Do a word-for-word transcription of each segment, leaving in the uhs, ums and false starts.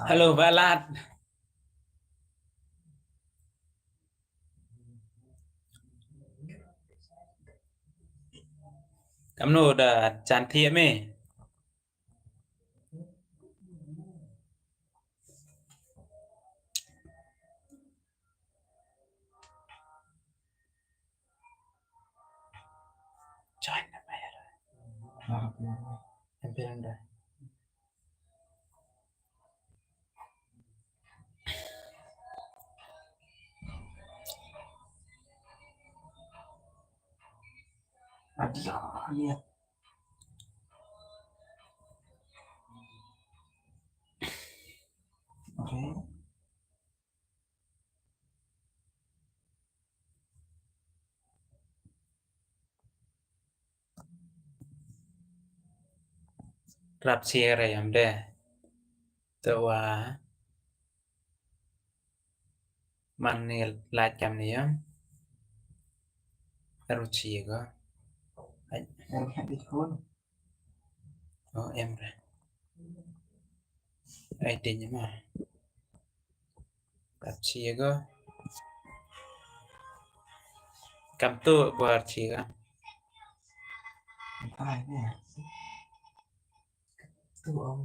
Hello, Balat. Kamnu da jan thiah me? Join na maya. Em bilang dah. Adia, adia. Okay. Rap share ïam de. Te wa man ni lait kam ni ïam. Ru share ko. Ai. Em hap di khun. Oh, em re. Ai, dei ma. Kat share ko. Kam tu buar share ko. Ai, ne. Tu om.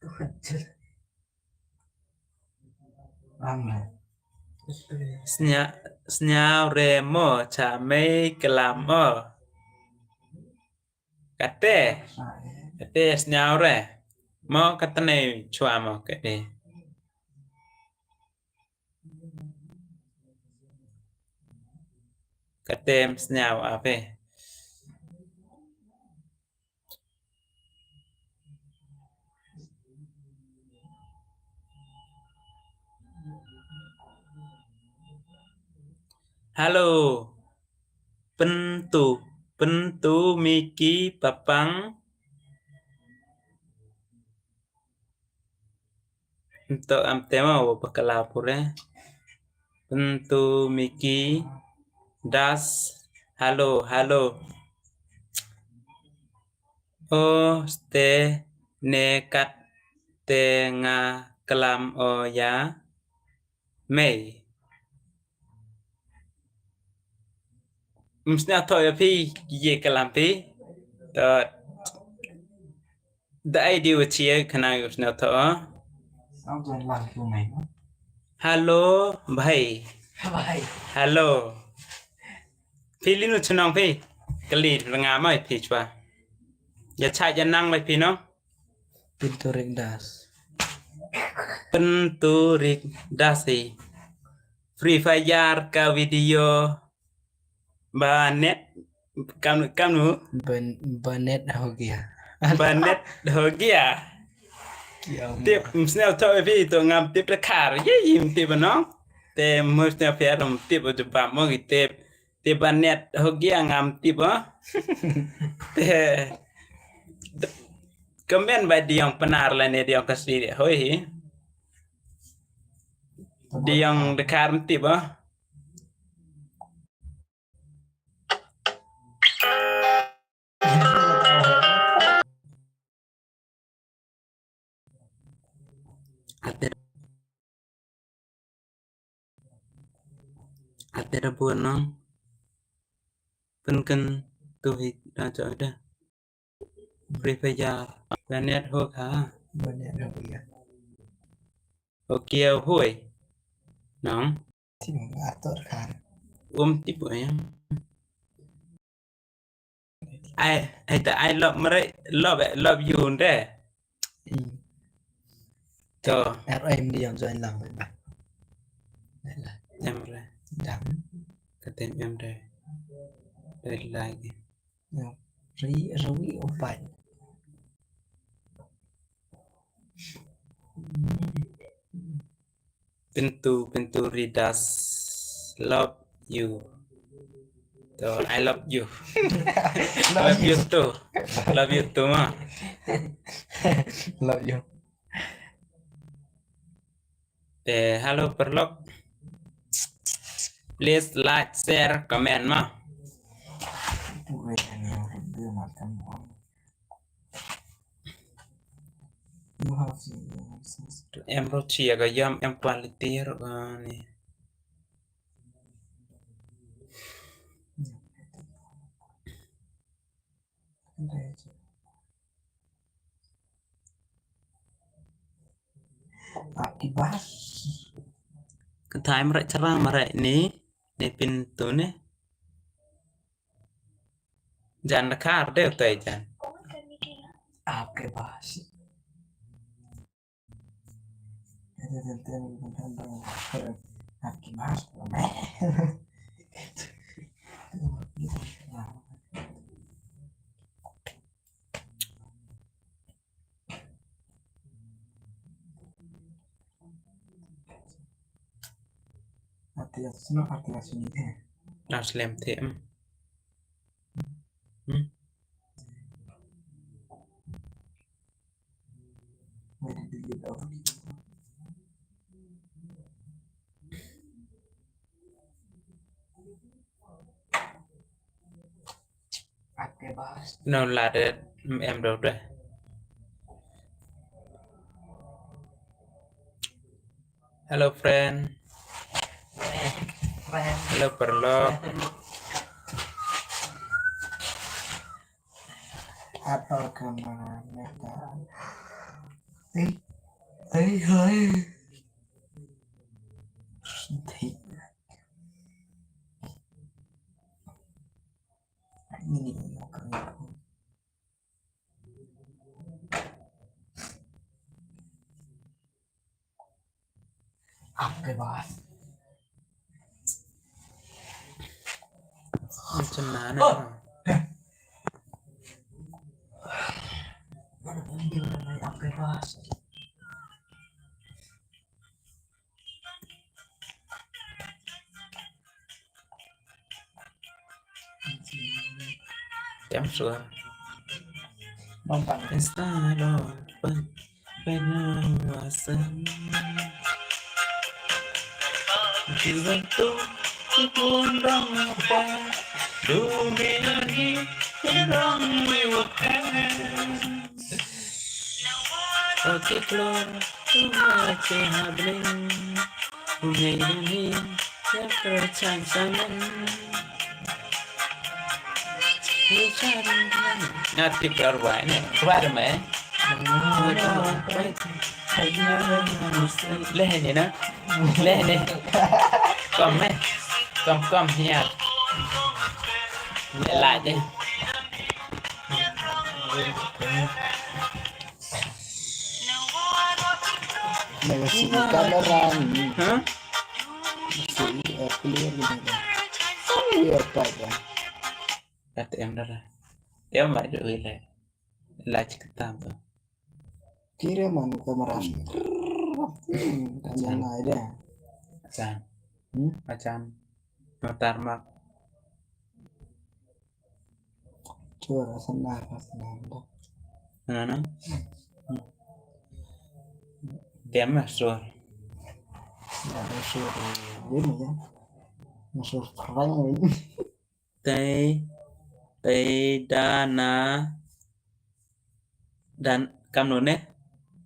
Tu kecil. Amen. Sñia-, sñiaw re mo, cha mei klam o. Kate, kate sñiaw re. Mo kate ne chwa mo kate. Kate sñiaw ape. Hello. Pyntu, pyntu Miki Papang. Nto am tema wa bakala pure. Ntu Miki Das. Halo, halo. O ste ne kat te nga klam o ya mei. Ym sñiaw thoh ïa phi, ye klam phi. To, da ai di wa chia khana ym sñiaw thoh. Hello, bhai. Bhai. Hello. Phi lino chnong phi. Kali rnga mai phi chwa. Ya cha ya nang mai phi no. Pintu Rik Das. Pintu Rik Das hi. Free Fire ka video. Banet kam, kamnu? Ban-, banet ho gaya. Banet ho gaya. Tip, ym sñiaw thoh phi to ngam tip te khar. Ye, ym tip no. Te ym sñiaw phi rum tip o jubab mo ki tip. Te banet ho gaya ngam tip o. Te comment ba diong Pnar lane diong Khasi de hoi hi. Diong Dkhar ym tip o. Ate, ate da buan nong. Pynken tu hi da jo da. Free Fire. Banet ho kha. Banet ho kha. Okay, hoi. Nong. Tim ator khan. Um tip o ya. Ai, ai ta ai love mare, love, love you nde. Hmm. To. Er em di yang join lang ba. Em re. Dang. Katem em re. Re like. Yo. Ri, Rawi, oh, bad. Pintu, Pintu Ridas, love you. To, I love you. Love you too. Love you too, ma. Love you. Eh, hello, paralok. Please like, share, comment, ma. Em ruh shi ïa ka ïam, em quality ruh ka ni. Ka thai mrek charang mrek ni, ni Pintu ni. Jan da kar deu tai jan. Aap ke paas. Article sino, article sini eh. Nas lem te em. Hmm. No, la de em do de. Hello, friend. Hello, paralok. Apa kabar mereka? Hey, hey, hey. Hey. Ini. Aap ke paas. Macam mana? Oh. Aap ke paas. Tem suara. Bang, bang. Insta lo, bang. Pengawasan. Dibantu pun rong apa. Dunia ni rong mewakan. Oke, keluar. Tuhan Aceh Habling. Bungai duni. Siapa cancangan. Ngat tip ka ruwai ne. Ruwai da me. Leh ne na. Leh ne. Kom me. Kom, kom, hiar. Ne la de. Nang si kamera ni. Ha? Si, eh, clear gitu kan. Clear apa ya? Kata em dara. Em mai do ile. Lach ketam tu. Kira mana kamera? Hmm, kan yang ada. Macam. Hmm? Macam. Matar mak. Cuba sana, sana dah. Mana? Dia masuk. Ya, masuk. Ini ya. Masuk perang ini. Tei, tei dana, dan kamno ne?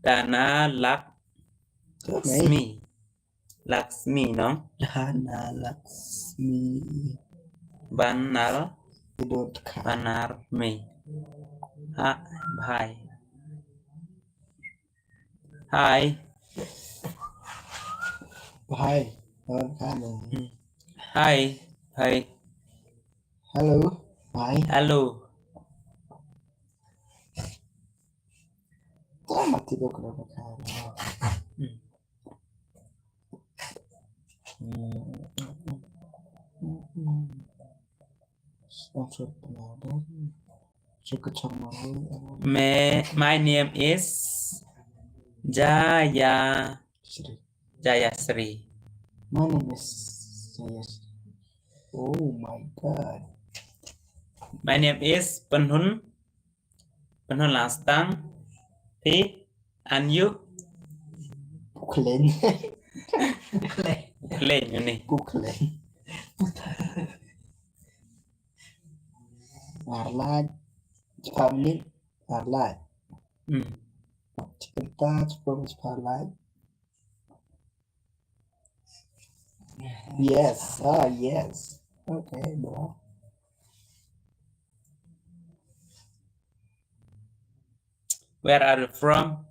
Dana Laksmi. Laksmi, no? Dana Laksmi. Banar. Idot Khan. Banar me. Ha, bhai. Hi. Hi. Hello. Hmm. Hi. Hi. Hello. Hi. Hello. Tama tiba ko na ka. Hmm. Hmm. Sponsor pengadaan. Chuka Chong Marwei. My, my name is Jaya Sri. Jayasri. My name is Jayasri. Oh my God. My name is Penhun. Penhun Langstang. Phi, and you? Kukleng. Kukleng, ini. Kukleng. Arlaj. Chipamit. Arlaj. Hmm. Chipenta, chipamit, chiparlaj. Yes. Ah, yes. Okay, bro. Where are you from?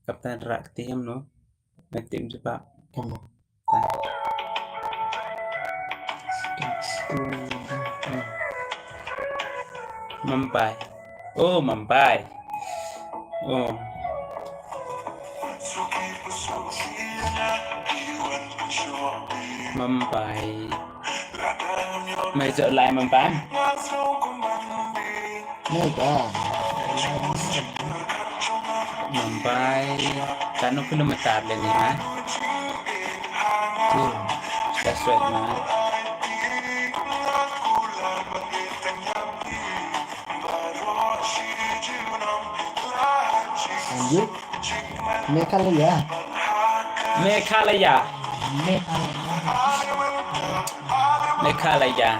Kapten rak tim no. Nang tim cepat. Mumbai. Oh, Mumbai. Oh. Mumbai. Mei jok lai Mumbai. Mumbai. Mumbai. Katno kilometer le ni, ha? That's right, man. And you? Meghalaya. Meghalaya. Meghalaya. Meghalaya.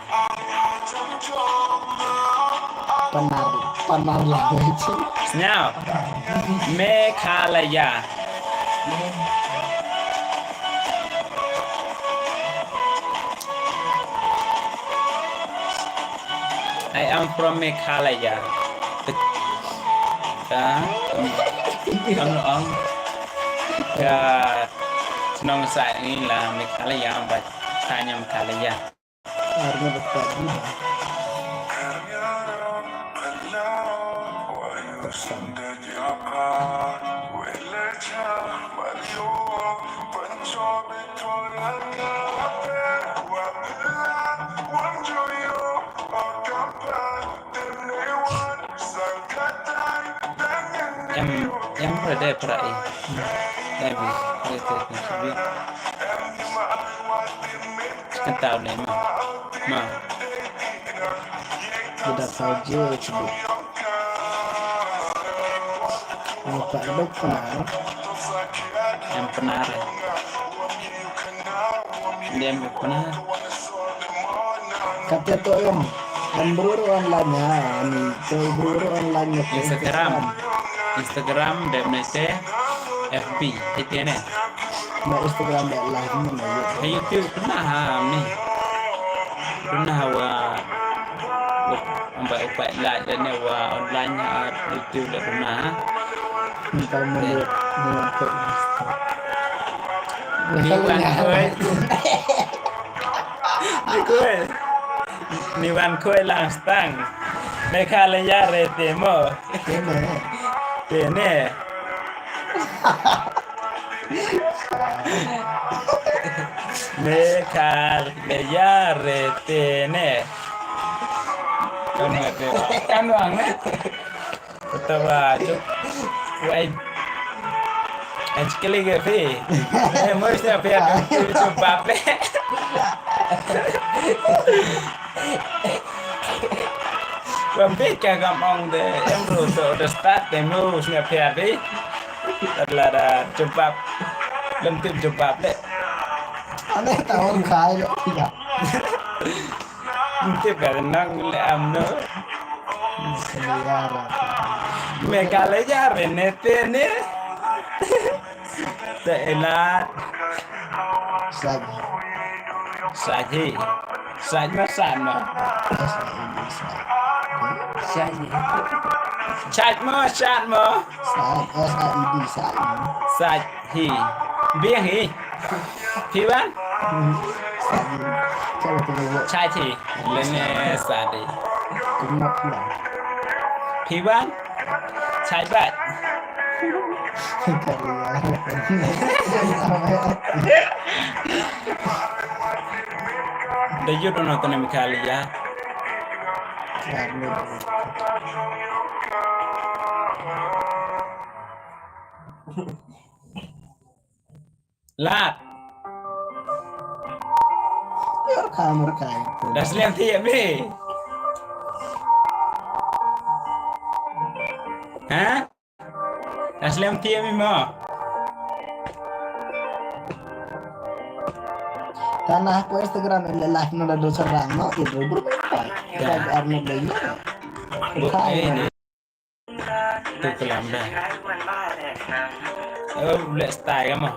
Panar, panar language. Now, Meghalaya. I am from Meghalaya. Ka, um, um, um, ka, nong sa ni la Meghalaya, ba tanya Meghalaya. Arnya betul. Em, em, pra de pra i. Em, pra de pra i. Kan tau ne ma. Ma. Udah saja cukup. Apa ada pernah? Em pnar. Em pnar. Kata tu em, em briew online ha, ni tu briew online ha. Instagram. Instagram dep ne te F B, ite ne. Na Instagram dep live ni na YouTube. Ha YouTube pnar ha ni. Pnar wa. Amba upai live dep ne wa online ha YouTube dep pnar ha. Minta menurut, menurut. Ni wan khoi. Ni khoi. Ni wan khoi Langstang. Meghalaya re te mo. Te ne. Te ne. Meghalaya re te ne. Kan ne te. Kan wang ne. Kata ba, chup. Ai. Ai, chikali ke phi. Eh, mo sna phi, chup bap le. Ba phi ka kam ong de, em ru to, de start de mo sna phi phi. Adla da chup bap. Lem tip chup bap le. Ane ta ong khai le. Tip ka nang le am no. Meghalaya re ne te ne. Te ela. Saj. Saj hi. Saj ma san ma. Saj hi. Saj ma san ma. Saj, S A I D, saj. Saj. Hi. Biang hi. Phi wan? Chai thi. Lene sadi. Phi wan? Chai bat. Kali ya. Da yut ono tane mi kali ya. Kali. Lat. Yor kamar kai. Da slem thiah mi. Ha? Da slem thiah mi mo. Tana ko Instagram le live no da dosa rang no itu berapa? Ya. Ar no da ya. Bu, eh, ini. Tu kelam dah. Oh, boleh style kamu.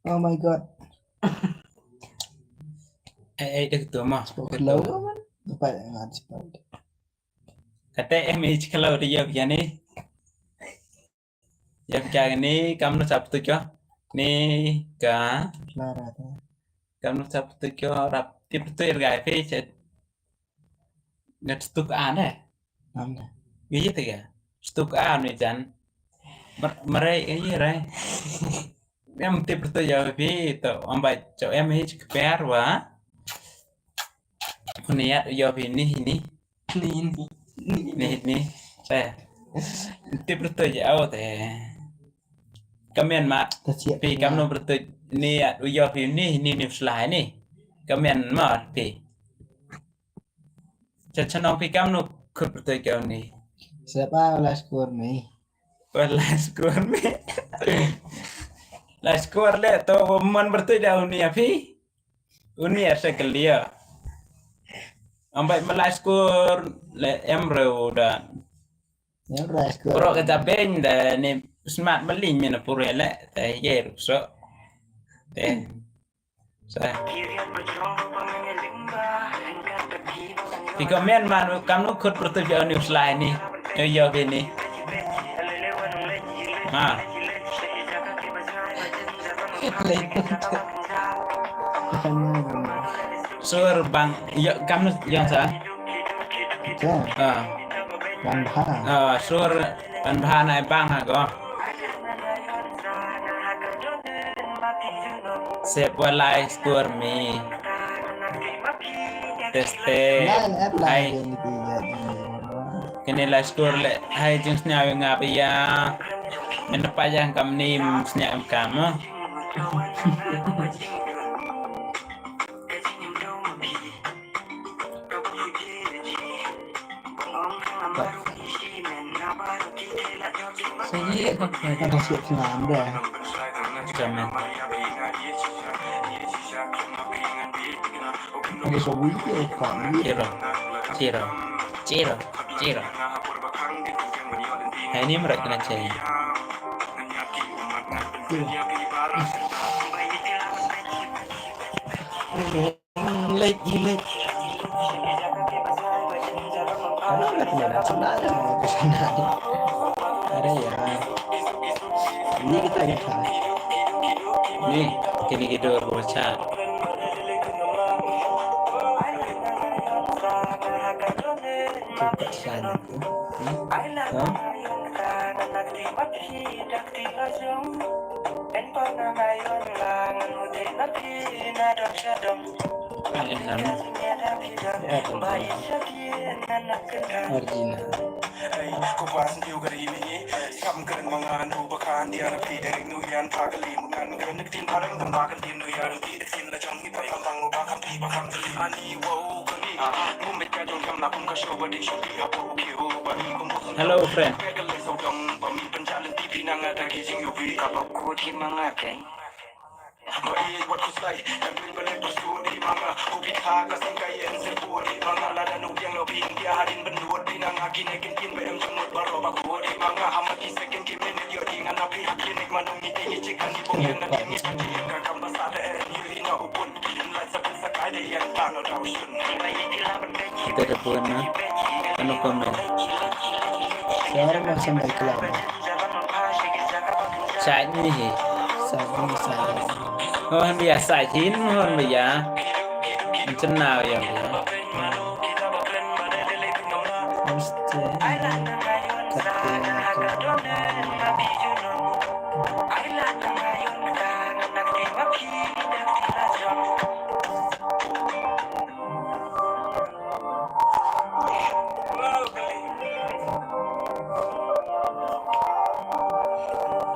Oh my God. Eh, eh, dek tu mah. Slow kan? Dapat ngat cepat. Kata M H kalau dia begini. Ïa ka ni kam nu sap tu kyo. Ni ka. Clara ta. Kam nu sap tu kyo rap tip tu ir gai pe chet. Ngat stuk an eh. Am da. Wi te ga. Stuk an ni jan. Mar-, marai eh rai. Em tip tu ïa pi to am bai cho em hich kper wa. Ni ïa ïa pi ni ni. Ni, ni, ni. Ni, ni. Te. Tip rutoi je au te. Ka mien ma. Ta siap. Pi kam nu rutoi ni at u yo pi ni, ni, ni slai ni. Ka mien ma pi. Cha cha nong pi kam nu khut rutoi kau ni. Siapa la skur ni? Wala skur ni. La skur le to man rutoi da u ni api. Uni ar sa kelia. Ambai malai skur le em reu da. Em reu skur. Pro kata beng da ni smart maling mina pure le. Te ye rup so. Te. Sa. Piko men man kam nu khut pertu jauh ni uslai ni. Yo yo bini. Ha. Sur bang, yo kam nu yang sa. Oke. Ah. Ban bha. Ah, sur ban bha nai bang ha ko. Sep walai skur mi. Teste. Line app line. Hai. Yang itu ya. Kene la skur le hai jing snya wi ngap ya. Mena pa yang kam ni snya kam. Sigi ko. Ka ta siap sngam de. Jamin. Ada sawi ke ka ni. Zero. Zero. Zero. Zero. Hai ni merak kena cai. Zero. Late, late. Ano na pala na sana na sana. Are ya. Ni kita kita. Ni kini kita baca. Buka sana tu. Hmm? Ha? Original. Hello, friend. Kita ada buat na. Anu komen. Siapa macam baik lah. Saat ni hi. Saat ni, saat ni. Hon bia sa hin hon bia. Chen nau yang bia. Mesti.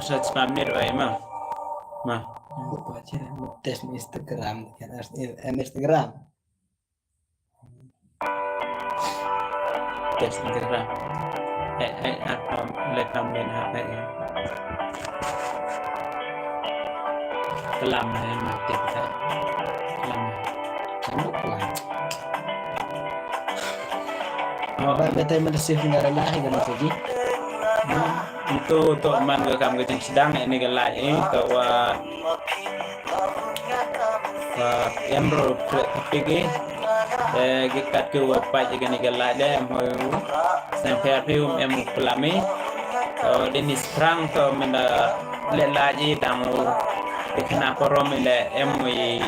Sa spam ni roi ma. Ma. Test Instagram, Instagram. Test Instagram. Eh, eh, apa, le comment apa ya? Kelam, eh, mati kita. Kelam. Kamu kelam. Oh, ba betai mana sih nggak ada lah, nggak ada lagi. Itu untuk man ke kam ke jeng sedang ini ke lai, eh, ke wa Wa em ruh phi ki. Eh, ki kat ki wa pait ïa kane ka live de, em hoi u. Sngewbha phi um em u plam i. To Dennis Frank to mynta leh live i dang u. Ki khana parom i leh em u i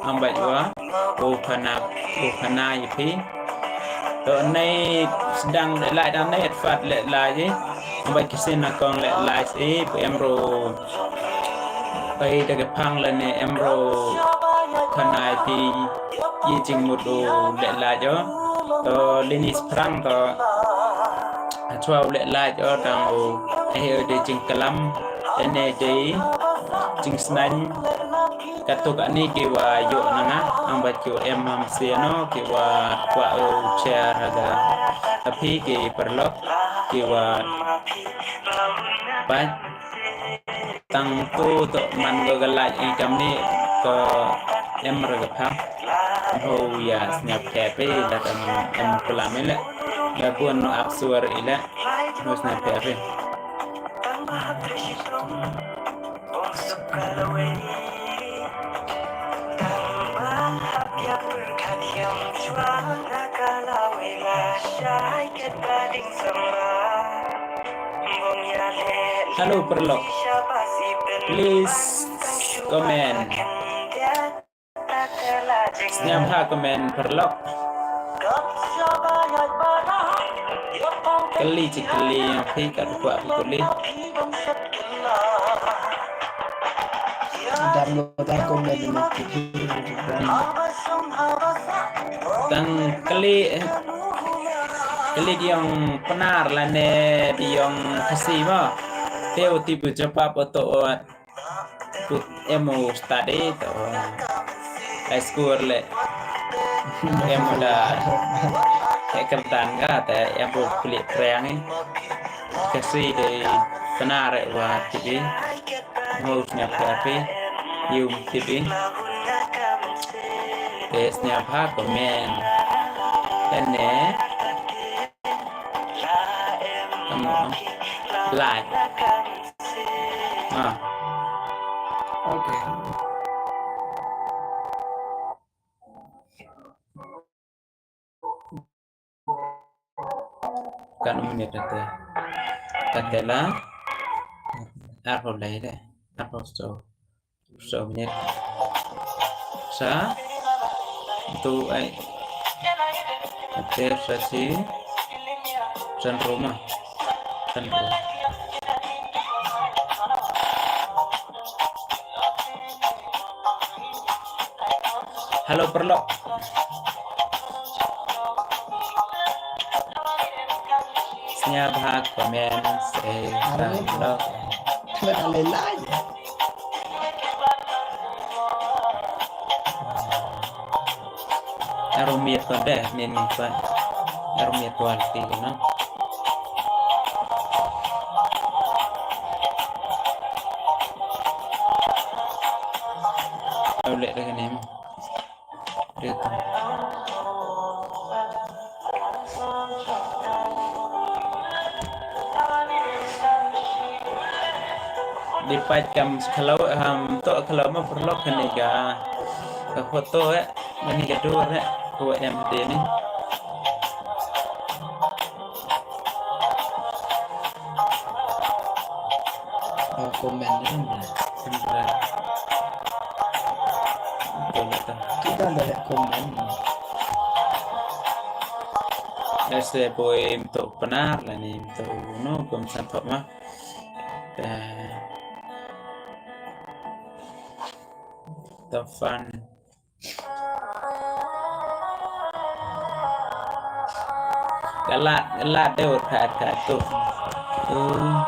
am bait wa. U khana, u khana ïa phi. To nei sdang leh live dang nei et fat leh live i. Am bait ki sien na kong leh live i, em ruh. Ai da ka phang lane em ruh khana ïa phi ïa jingmut u leh live o. To Dennis Frank to. Hachwa u leh live o dang u. Ai u dei jingklam. Ene dei jingsnaiñ. Katto katne ki wa ïoh na nga. Am bait ki wa em ham sien o ki wa kwah u share ha ka. Ha phi ki paralok ki wa pait. Tang tu to man ko ka live i kamni ko em ra ka phang. Ho ïa sngap happy da kan em pula mele. Da bun no ap suar ile. Ho sngap happy. Hello, paralok. Please comment. Sngewbha comment paralok. Kylli chi kylli ïa phi kat kwah phi kylli. Dang lo ta comment ma ki. Tang kylli, kylli diong Pnar lane diong Khasi ma. Te u tip u jubab u to. Put em u study to high school le. Em u da e kyrdan ka te em u pili priang i. Kasi de Pnar wa tibi. Mo snya kapi. Yum tibi. Te snya pha comment. Ene. Kamu like. Ah. Okay. Kan um ne kate. Kate la. Arphaw lai de. Arphaw so. So minit. Sa. Tu ai. Ter sa si. San Roma. San Roma. Hello, paralok. Snya bha comment se paralok. Aro miet ko deh, ni ni ko. Aro miet ko arti ko na. Aro lek deh ni. Di pait kam khalaw ham to khalaw ma paralok kane ka. Ka photo eh, mani ka dur eh, ko em de ni. Comment ni. Sembra. Kita dah comment. Ese boy mto penar lah ni mto no kom santok mah. Dah. Tofan. Galat, galat deh ur khat khat tu. Uh,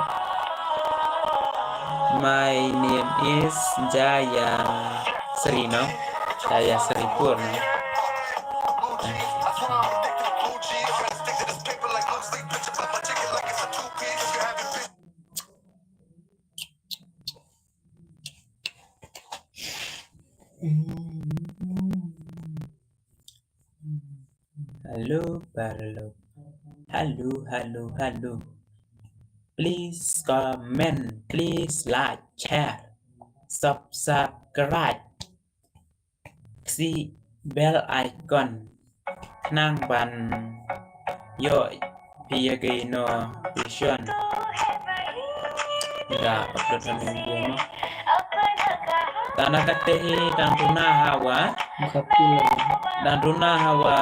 my name is Jaya Sri, no? Jaya Sri Pur, no? Hello, paralok. Hello, hello, hello. Please comment, please like, share, subscribe. Kisi bell icon. Khnang ban ïoh phi ïa ki notification. Ïa upload ha video mo. Tang na kata hi dang duna hawa. Maka pil. Dang duna hawa.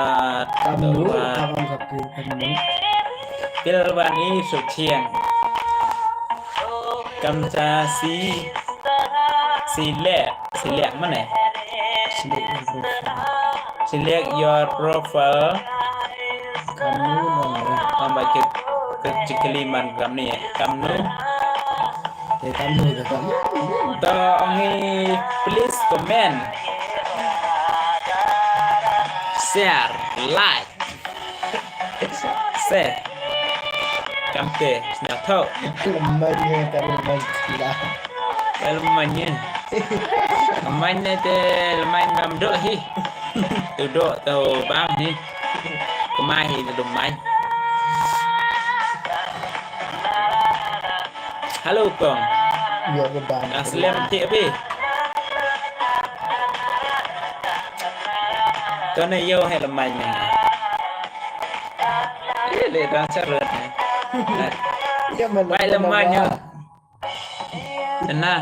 Kamnu, wa. Abang kapil kamnu. Pil wan i suk chiang. Kam cha si. Select, select mane? Select your profile. Select your profile. Kamnu nong. Ong ba kit ke chikli man kamni, eh. Kamnu. Eh, kamnu ke kamnu. To ong i please comment. Share, like. Se. Kam te, sñiaw thaw. Lem mañ ne, te lem mañ sila. Lem mañ ne. Lem mañ ne te, lem mañ bam doh hi. Tu doh, tu bam hi. Kmai hi, tu lem mañ. Hello, kong. Ïa, ka bam. Nang slem thiah phi. To ne ïoh he lem mañ ne. Eh, le dang charut ne. Ïa, man. Bai lem mañ ïoh. Ena.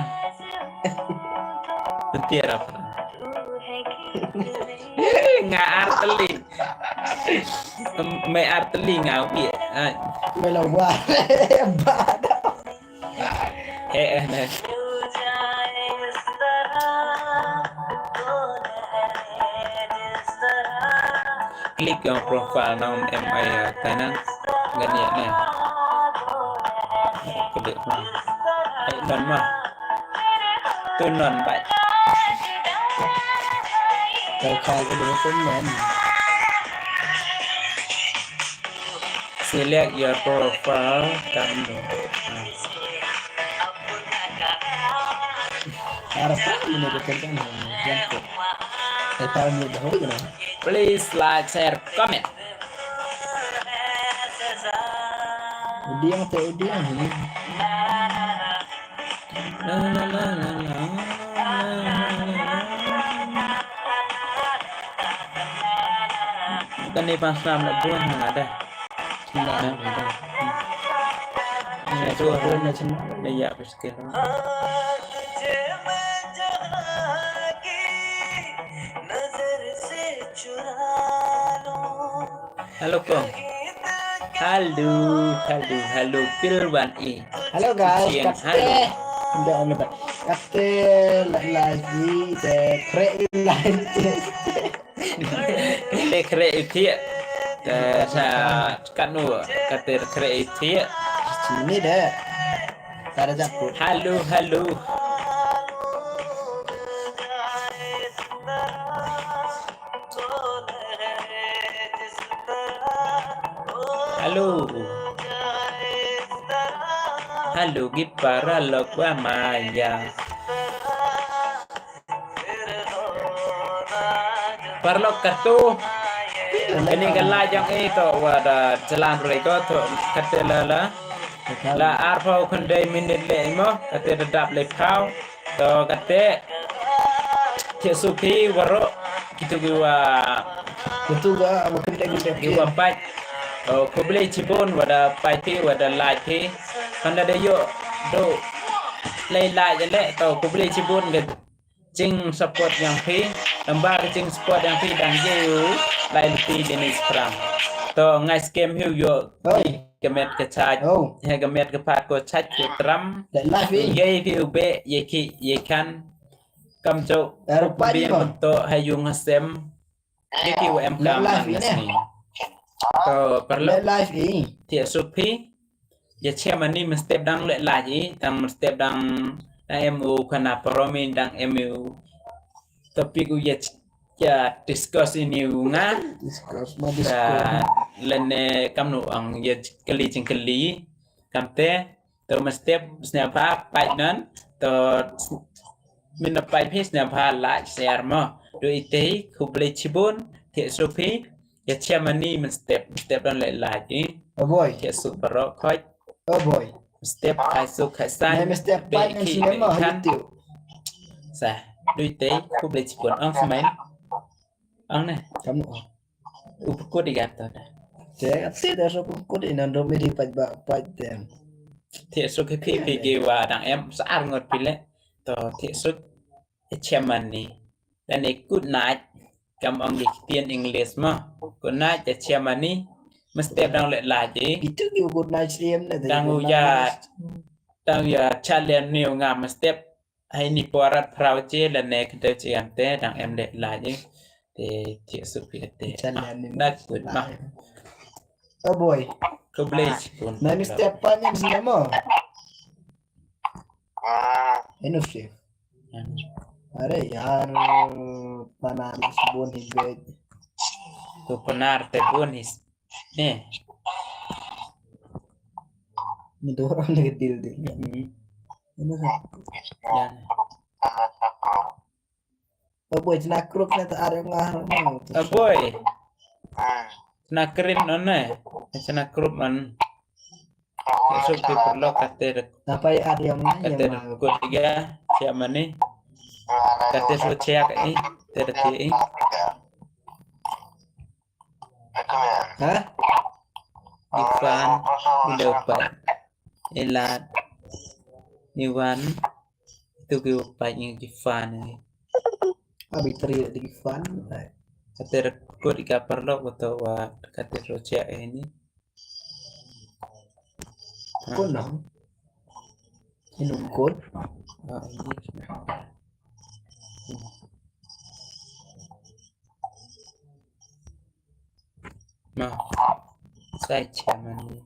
Betir apa? Nga arteli. Mai arteli nga ubi. Ai. Mai la wa. Ba da. Eh, eh, ne. Click your profile now, M I, uh, tenant. Ngan ïa ne. Click ma. Eh, non ma. Tu non bai. Kau kau tu tu non. Select your profile, kamnu. Ara pa ni ne ko kan kan. Ai pa ni da ho na. Please like, share, comment. Udiang te udiang ni. La, la, la, la, la. Kane pa snam la buan na da. Snam la buan. Ïa, tu na chin. Ïa, ïa, biskit. Hello, kong. Hello, hello, hello, pil wan i. Hello, guys. Chiang, katte. Hello. Nda, nda. Katte la, la, ji, te, kre, la, ji. Te kre, i, thiah. Te, sa, kanu, katte kre, i, thiah. Sini deh. Tara jaku. Hello, hello. Hello. Hello, ki paralok ba maya. Paralok katu. Kane ka live jong i to wa da jalan rei ko to kate la la. La arphew khyndai minit le mo kate da dap le phew. To kate. Te suki waro kitu ki wa. Kitu ga wa khyndai minit ki wa pait. To khublei chibun wa da pait phi wa da like phi. Kan da ïoh do. Lei like le to khublei chibun ga. jing support ïa phi, lem bad ka jing support ïa phi dang ïa u lai lynti dini sha phrang. To ngai skhem hi u ïoh ka met ka jait, ha ka met ka phad ko jait ko tram. Ïa phi u beh ïa ki ïa kan kam jok. Ïa phi u beh to ha ïung ha sem. Ïa ki wa em kam man ka sngi. To paralok, thiah suk phi. Ïa chairman ni mynstep dang leh laj i, dang mynstep dang, dang em u khana parom i, dang em u topic u ïa ch-, ïa discuss ini u nga. Discuss ma discuss. Lane kam nu ang ïa kylli jingkylli. Kamte to mynstep sngewbha peit nan, to mynda peit phi sngewbha like share mo. Dei te khublei chibun, thiah suk phi. Ïa chairman ni mynstep, mynstep dang leh laj i. Thiah suk baroh khoit. Mynstep khai suk khai san. Mynstep peit nan sngewbha kan. Sa, dei te khublei chibun ang smain. Ang ne. Kamu. U pukut i gata da. Te ati da so pukut i nan rom i di pait ba pait te. Thiah suk hi phi phi ki wa dang em sa ar ngot phi le. To thiah suk i chairman ni. Dan i good night. Kam ong di ktien English mo. Good night i chairman ni. Mynstep dang leh laj i. Itu ki good night siem ne. Dang u ïa, dang ïa challenge ni u nga mynstep. Hai ni parat phrau je lane kyntew je kamte dang em leh laj i. Te thiah suk phi te. Jan lane na kut ma. Oh boy. Khublei chibun. Na ni step pa nyan sila mo. Enough sih. Are yaar, Panar sbun hi bej. To Panar te bun hi. Eh. Ni dua orang lagi deal, deal. Hmm. Ini kan. Ya. Oh boy, chna group na ta arem nga harap mo. Oh boy. Chna krim non ne. Chna group non. Suk phi paralok kate. Apa ya arem nga kate ya ma. Kut tiga siap mani. Kate so check i. Kate i. Ha? Ifan, Ilopat, Ilat, Iwan, itu ki upat yang Ifan ni. Abi teri di Ifan. Kate rekut ika paralok betul wa kate rojak ini. Kunang. Inung kut. Ah, ini. Ma, sai chairman ni.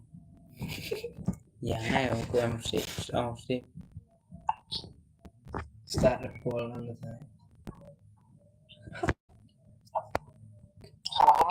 Ya ngai ong ku em sip, ong sip. Start the poll on the side.